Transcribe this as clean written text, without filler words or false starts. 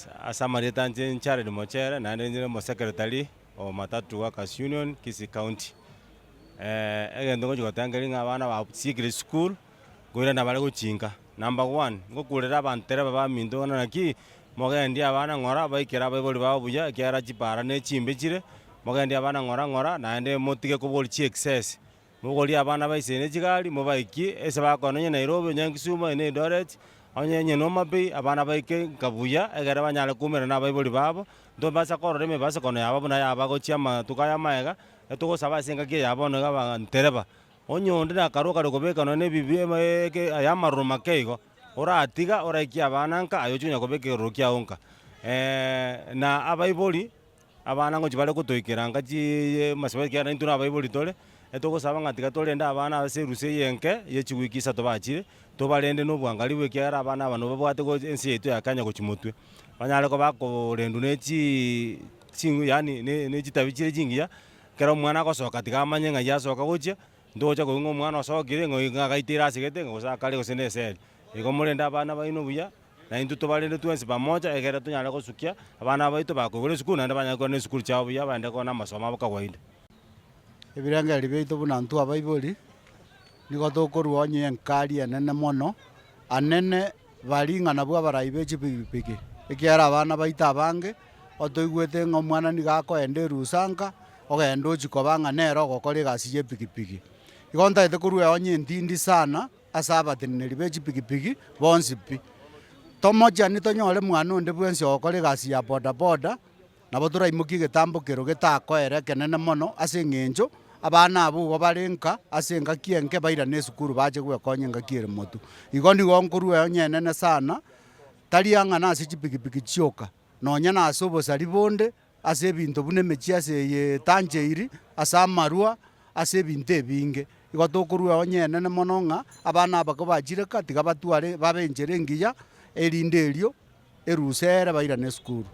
Yes, ase amarieta inche Jared Mochere naende inche omosecretary o Matatu Workers Union Kisii County. Egento ngochi gotengeria ng'a abana basiekire chisukuru, nkoirana bare gochinka. Number one, ngokurera abantereba baminto buna naki, mogendie abana ng'ora baikere abaibori babo buya ekiagera chipara ne chimbe chire, mogendie abana ng'ora ng'ora naende motige koboria chiexcess. Mobogorie abana ba isene chigari, mobaikie ase bakogenda onye Nairobi, onye Kisumu, onye Eldoret, onye onye Homa Bay, abana baike nka buya, egere banyare koumerana na abaibori babo, ntobasa korora emebasekono yabo buna yabagochia amatuko aya amaega, etogosaba ase engaki eye ya bono iga abantereba, onye onde nakarwa kare kobeka nonye na ebibi eke aya amaroro make igo, oratiga oraikie abana nka aye ochie konya kobeka ekeroro kiago nka. Na abaibori. Abana ngochia bare gotoikera nka chiiii amasabo ekiagera intwe na abaibori tore, etogosaba ng'a tiga torende abana ase erusa eye enke ye chiwiki isato bachire, tobarende na obwangalifu ekiagera abana aba nabo babwate gocha ense yaito ya Kenya gochia motwe. Banyare koba bakorendwa na echiiii ching'u yaani ne ne chitabi chire chingiya, ekero omwana agosoka tiga amanye ng'ai asoka gochia, ntogocha koigwa ng'a omwana osokire ng'a ng'a agaiteire asegete ng'a gose akare gose na eseri. Igo morende abana baino buya. Na intwe tobarende twensi pamoja, ekero tonyare gosukia abana baito bakoigora esukuru, naende banyare korenda esukuru chiabo buya, baende kona amasomo abo kawaida. Ebirengererio biaito buna intwe abaibori, nigo tokorua onye enkari enene mono, anene baria ng'a nabwo abarai be chipikipiki, ekiagera abana baito abange, otoigwete ng'a omwana nigo akoenda erusa nka, ogenda ochia koba ng'a nere ogokora egasi ya epikipiki. Igo ntagete korua onye entindi sana. Ase abateneneri be chipigipigi bonsi pi. Tomochani tonyore mwana onde bwensi ogokora egasi ya bodaboda, nabo toraimokie egetambo kero getakoera ekenene mono ase eng'encho abana abwo igo bare nka ase engaki enke bairane esukuru bache gwekonya engaki ere motwe. Igo nigo nkorwa onye enene sana, tari ang'ana ase chipigipigi chioka, nonya na ase obosari bonde, ase ebinto buna emechiaso eye etancheiri, ase amarwa, ase ebinto ebinge. Igo tokorua onye enene mono ng'a abana aba kobachire ka tiga batware babe enchera engiya, erinde erio erusa ere bairane esukuru.